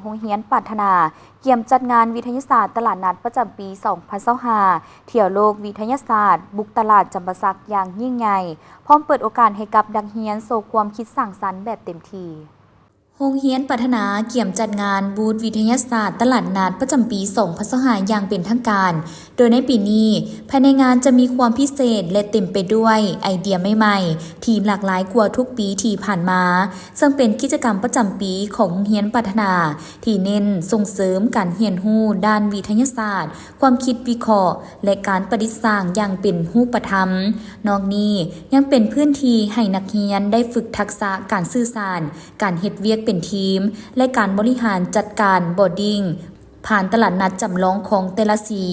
ໂຮງຮຽນປາດຖະໜາກຽມຈັດງານວິທະຍາສາດຕະຫຼາດນັດປະຈຳປີສອງພັນຊາວຫ້າ ທ່ຽວໂລກວິທະຍາສາດບຸກຕະຫຼາດຈຳປາສັກຢ່າງຍິ່ງໃຫຍ່, ພ້ອມເປີດໂອກາດໃຫ້ກັບນັກຮຽນໂຊຄວາມຄິດສ້າງສັນແບບເຕັມທີ່. ໂຮງຮຽນປາດຖະໜາກຽມຈັດງານບູດວິທະຍາສາດຕະຫຼາດນັດປະຈຳປີສອງພັນຊາວຫ້າຢ່າງເປັນທາງການ, ໂດຍໃນປີນີ້ ພາຍໃນງານຈະມີຄວາມພິເສດ ແລະ ເຕັມໄປດ້ວຍໄອເດຍໃໝ່ໆ ທີ່ຫຼາກຫຼາຍກວ່າທຸກປີທີ່ຜ່ານມາ, ເຊິ່ງເປັນກິດຈະກຳປະຈຳປີຂອງໂຮງຮຽນປາດຖະໜາ ທີ່ເນັ້ນສົ່ງເສີມການຮຽນຮູ້ດ້ານວິທະຍາສາດ, ຄວາມຄິດວິເຄາະ ແລະ ການປະດິດສ້າງຢ່າງເປັນຮູບປະທຳ. ນອກນີ້ຍັງເປັນພື້ນທີ່ໃຫ້ນັກຮຽນໄດ້ຝຶກທັກສະການສື່ສານ, ການເຮັດວຽກເປັນທີມ ແລະ ການບໍລິຫານຈັດການບອດດິ້ງ ຜ່ານຕະຫຼາດນັດຈຳລອງຂອງແຕ່ລະສີ.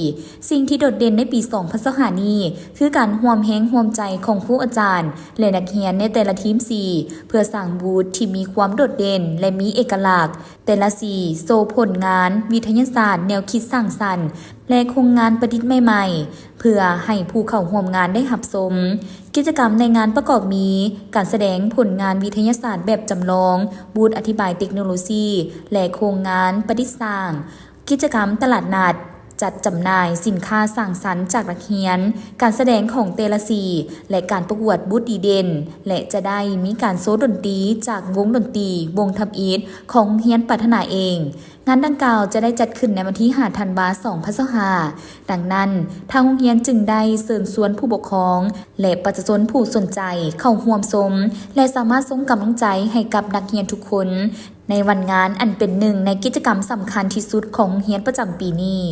ສິ່ງທີ່ໂດດເດັ່ນໃນປີສອງພັນຊາວຫ້ານີ້ ຄືການຮ່ວມແຮງຮ່ວມໃຈຂອງຄູອາຈານ ແລະ ນັກຮຽນໃນແຕ່ລະທີມສີ ເພື່ອສ້າງບູດທີ່ມີຄວາມໂດດເດັ່ນ ແລະ ມີເອກະລັກ. ແຕ່ລະສີໂຊຜົນງານວິທະຍາສາດ, ແນວຄິດສ້າງສັນ ແລະ ໂຄງງານປະດິດໃໝ່ໆ ເພື່ອໃຫ້ຜູ້ເຂົ້າຮ່ວມງານໄດ້ຮັບຊົມ. ກິດຈະກຳໃນງານປະກອບມີ ການສະແດງຜົນງານວິທະຍາສາດແບບຈຳລອງ, ບູດອະທິບາຍເຕັກໂນໂລຊີ ແລະ ໂຄງງານປະດິດສ້າງ, ກິດຈະກຳຕະຫຼາດນັດ, ຈັດຈຳໜ່າຍສິນຄ້າສ້າງສັນຈາກນັກຮຽນ, ການສະແດງຂອງແຕ່ລະສີ ແລະ ການປະກວດບຸດດີເດັ່ນ ແລະ ຈະໄດ້ມີການໂຊດົນຕີຈາກວົງດົນຕີວົງທຳອິດຂອງໂຮງຮຽນປາດຖະໜາເອງ. ງານດັ່ງກ່າວຈະໄດ້ຈັດຂຶ້ນໃນວັນທີຫ້າທັນວາສອງພັນຊາວຫ້າ. ດັ່ງນັ້ນ, ທາງໂຮງຮຽນຈຶ່ງໄດ້ເຊີນຊວນຜູ້ປົກຄອງ ແລະ ປະຊາຊົນຜູ້ສົນໃຈເຂົ້າຮ່ວມຊົມ ແລະ ສາມາດສົ່ງກຳລັງໃຈໃຫ້ກັບນັກຮຽນທຸກຄົນ ໃນວັນງານອັນເປັນໜຶ່ງໃນກິດຈະກຳສຳຄັນທີ່ສຸດຂອງໂຮງຮຽນປະຈຳປີນີ້.